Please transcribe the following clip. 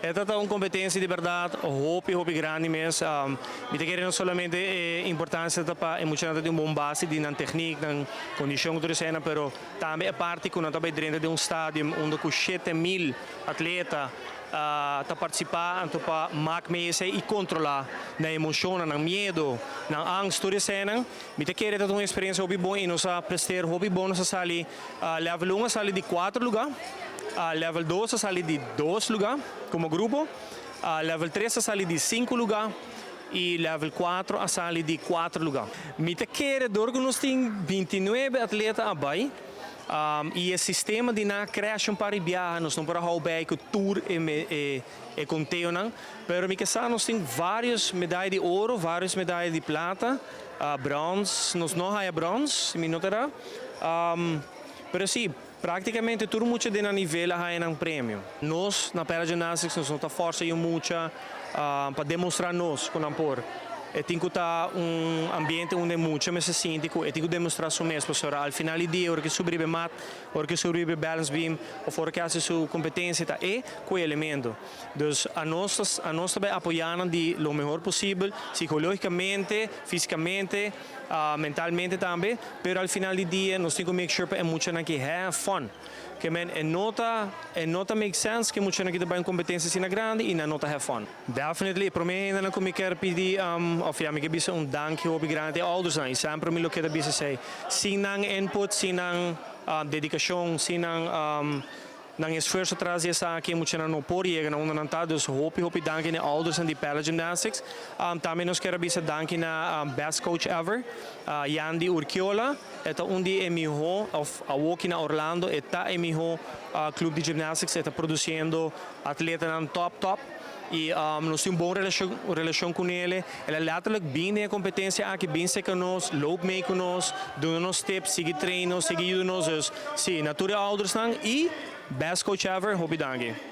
Esaki ta un competencia di berdad hopi hopi grandi mes. Mi ta kere no solamente e importancia ta pa emocionante di un bon base di nan techniek, nan condicion tur esena, pero tambe e parti cu nan ta bay drenta den un stadium unda cu 7000 atleta ta participa, anto pa maak mee y controla nan emocion, nan miedo, nan angst, tur esena. Mi ta kere ta un experiencia hopi bon y nos a presteer hopi bon. Nos a sali level 1 a sali di 4 lugar, level 2 a sali di 2 lugar como grupo, level 3 a sali di 5 lugar y level 4 a sali di 4 lugar. Mi ta kere door cu nos tin 29 atleta a bay, y e sistema di nan a crash un par di biaha, nos no por hou bij cu tur e conteo nan, pero mi sa nos tin varios medaya di oro, varios medaya di plata, brons, nos no haya brons, mi no ta. Pero si, practicamente tur mucha den nivel a haya un premio. Nos na Para Gymnastics nos no ta forsa e mucha pa demostra nos cu nan por. E tin cu ta un ambiente unda mucha mes sinti cu e tin cu demostra su mes, pasobra al final di dia, ora cu subi mat, ora cu subi balance beam, of ora cu haci su competencia, ta e cu elemento. Dus a nos tambe apoya di lo mihor posibel, psicologicamente, fisicamente, mentalmente tambe, pero al final di dia nos tin cu make sure pa e mucha nan cu have fun. Kiermen e no ta make sense cu mucha nan cu bay un competencia asina grandi y no ta have fun. Definitely, pa mi ainda no mi kier pidi of ja, mi kier bisa un danki hopi grandi ouders nan. Y semper mi lo kier bisa esey. Sin nan input, sin nan dedicacion, sin nan esfuerso tras di esaki, mucha nan no por yega na unda nan ta. Dus hopi hopi danki na ouders di Para Gymnastics. Tambe nos kier bisa danki na best coach ever, Yandy Urquiola. E ta un di e miho of awoki na Orlando, e ta e miho club di gymnastics, ta produciendo atleta nan top top. Y nos tin un bon relacion cu ne. El a letterlijk bin den competencia aki, bin cu nos, loop mee cu nos, duna nos tips, sigui treino, sigui yuda nos. Dus, si, na tur ouders nan y best coach ever, hopi danki.